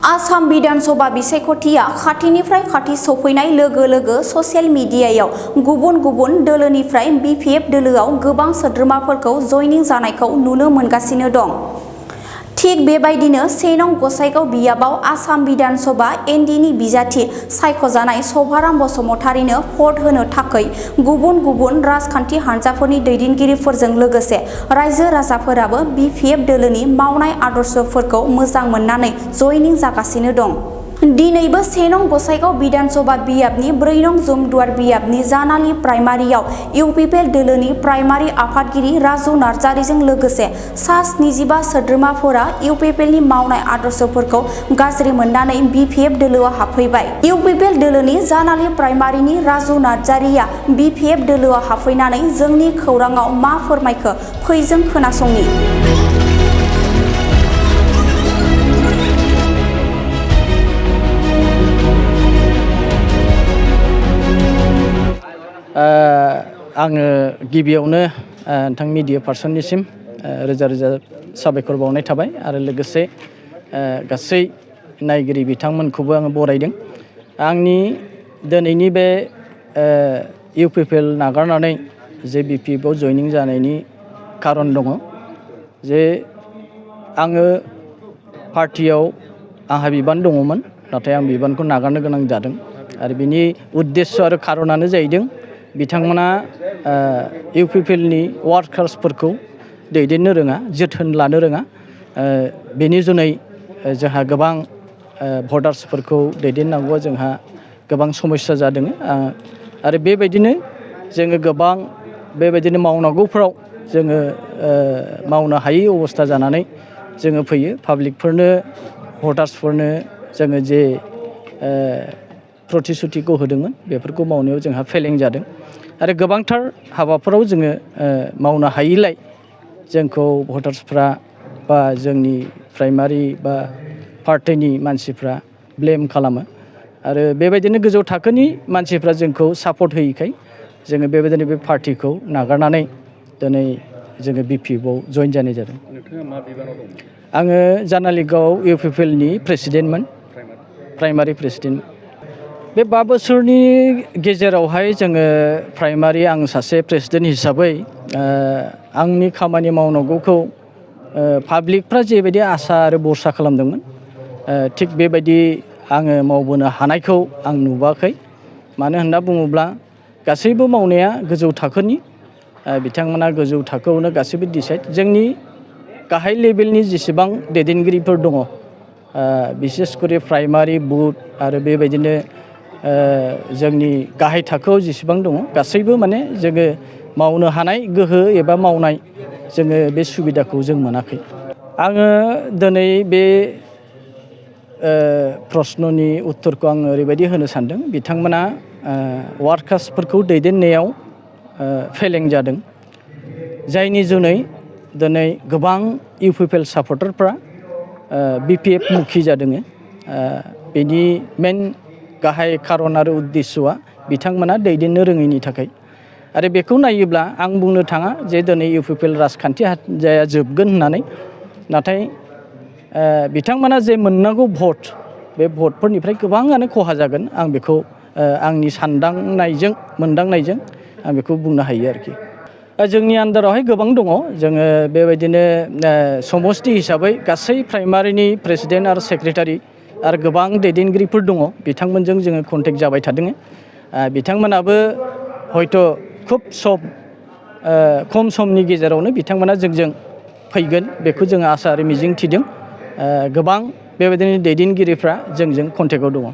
आसाम विधान सभा बिसायख'थिया खाथिनिफ्राय खाथि सौफैनाय लोगो लोगो ससियेल मिडियायाव गुबुन गुबुन दोलोनिफ्राय बिपिएफ दोलोआव गोबां सोद्रोमाफोरखौ जयनिं जानायखौ नुनो मोनगासिनो दं। थिग बेबायदिनो 1 नं गसाइगाव बियाबाव आसाम विधान सभा एनडिनि बिजाथि सायख'जानाय सभाराम बसुमतारीनो भट होनो थाखै गुबुन गुबुन राजखान्थि हान्जाफोरनि दैदेनगिरिफोरजों लोगोसे रायजो राजाफोराबो बिपिएफ दोलोनि मावनाय आदर्शफोरखौ मोजां मोननानै जयनिं जागासिनो दं। दिनैबो 1 नं गसाइगाव विधान सभा बियाबनि 4 नं जुमदुवार बियाबनि जानालि प्राइमारियाव इउपिपिएल दोलोनि प्राइमारि आफादगिरि राजु नार्जारिजों लोगोसे सा 75 सोद्रोमाफोरा इउपिपिएलनि मावनाय आदर्शफोरखौ गाज्रि मोननानै बिपिएफ दोलोआव हाबफैबाय। इउपिपिएल दोलोनि जानालि प्राइमारिनि राजु नार्जारिया बिपिएफ दोलोआव हाबफैनानै जोंनि खौराङाव मा फोरमायखो फै जों खोनासंनि। आङो गिबियावनो नोंथां मिडिया पार्सननिसिम रोजा रोजा साबायखर बावनाय थाबाय आरो लोगोसे गासै नायगिरि बिथांमोनखौबो आङो बरायदों। आंनि दिनैनि बे इउपिपिएल नागारनानै जे बिपिएफआव जयनिं जानायनि खारन दङ जे आङो पार्टियाव आंहा बिबान दङमोन, नाथाय आं बिबानखौ नागारनो गोनां जादों आरो बिनि उद्देश्य आरो खारनानो जाहैदों बिथांमोना इउपिपिएलनि वार्कार्सफोरखौ दैदेननो रोङा, जोथोन लानो रोङा। बेनि जुनै जोंहा गोबां भटार्सफोरखौ दैदेननांगौआ जोंहा गोबां समस्या जादों आरो बेबायदिनो जोङो गोबां बेबायदिनो मावनांगौफ्राव जोङो मावनो हायै अबस्था जानानै जोङो फैयो। पाब्लिकफोरनो भटार्सफोरनो जोङो जे प्रतिश्रुतिखौ होदोंमोन बेफोरखौ मावनायाव जोंहा फेलें जादों आरो गोबांथार हाबाफोराव जोङो मावनो हायैलाय जोंखौ भटार्सफ्रा बा जोंनि प्राइमारि बा पार्टिनि मानसिफ्रा ब्लेम खालामो आरो बेबायदिनो गोजौ थाखोनि मानसिफ्रा जोंखौ सापर्ट होयैखाय जोङो बेबायदिनो बे पार्टिखौ नागारनानै दिनै जोङो बिपिएफआव जइन जानाय जादों। नोंथाङा मा बिबानाव दंमोन? आङो जानालिगाव इउपिपिएलनि प्रेसिडेन्टमोन, प्राइमारि प्रेसिडेन्ट। बे 5 बोसोरनि गेजेरावहाय जोङो प्राइमारि आं सासे प्रेसिडेन्ट हिसाबै आंनि खामानि मावनांगौखौ पाब्लिकफ्रा जेबायदि आसा आरो भरसा खालामदोंमोन थिग बेबायदि आङो मावबोनो हानायखौ आं नुवाखै। मानो होनना बुङोब्ला गासैबो मावनाया गोजौ थाखोनि, बिथांमोना गोजौ थाखोआवनो गासैबो डिसाइड। जोंनि गाहाय लेभेलनि जेसेबां दैदेनगिरिफोर दङ बिसेसकरि प्राइमारि बुथ आरो बेबायदिनो जोंनि गाहाय थाखोआव जेसेबां दङ गासैबो माने जोङो मावनो हानाय गोहो एबा मावनाय जोङो बे सुबिदाखौ जों मोनाखै। आङो दिनै बे प्रश्ननि उत्तरखौ आङो ओरैबायदि होनो सानदों बिथांमोना वार्कार्सफोरखौ दैदेननायाव फेलें जादों, जायनि जुनै दिनै गोबां इउपिपिएल सापर्टारफ्रा बिपिएफ मुखि जादों। बेनि मेन गाहाय खारन आरो उद्देश्यआ बिथांमोना दैदेननो रोङैनि थाखाय आरो बेखौ नायोब्ला आं बुंनो थाङा जे दिनै इउपिपिएल राजखान्थि हान्जाया जोबगोन होननानै, नाथाय बिथांमोना जे मोननांगौ भट बे भटफोरनिफ्राय गोबाङानो खहा जागोन। आं बेखौ आंनि सानदांनायजों मोनदांनायजों आं बेखौ बुंनो हायो आरोखि। जोंनि आन्दारावहाय गोबां दङ। जोङो बेबायदिनो समष्टि हिसाबै गासै प्राइमारिनि प्रेसिडेन्ट आरो सेक्रेटारि आरो गोबां दैदेनगिरिफोर दङ, बिथांमोनजों जोङो कन्टेक्ट जाबाय थादों। बिथांमोनाबो हयथ' खुब खम समनि गेजेरावनो बिथांमोना जोंजों फैगोन बेखौ जोङो आसा आरो मिजिं थिदों। गोबां बेबायदिनो दैदेनगिरिफ्रा जोंजों कन्टेक्टआव दङ।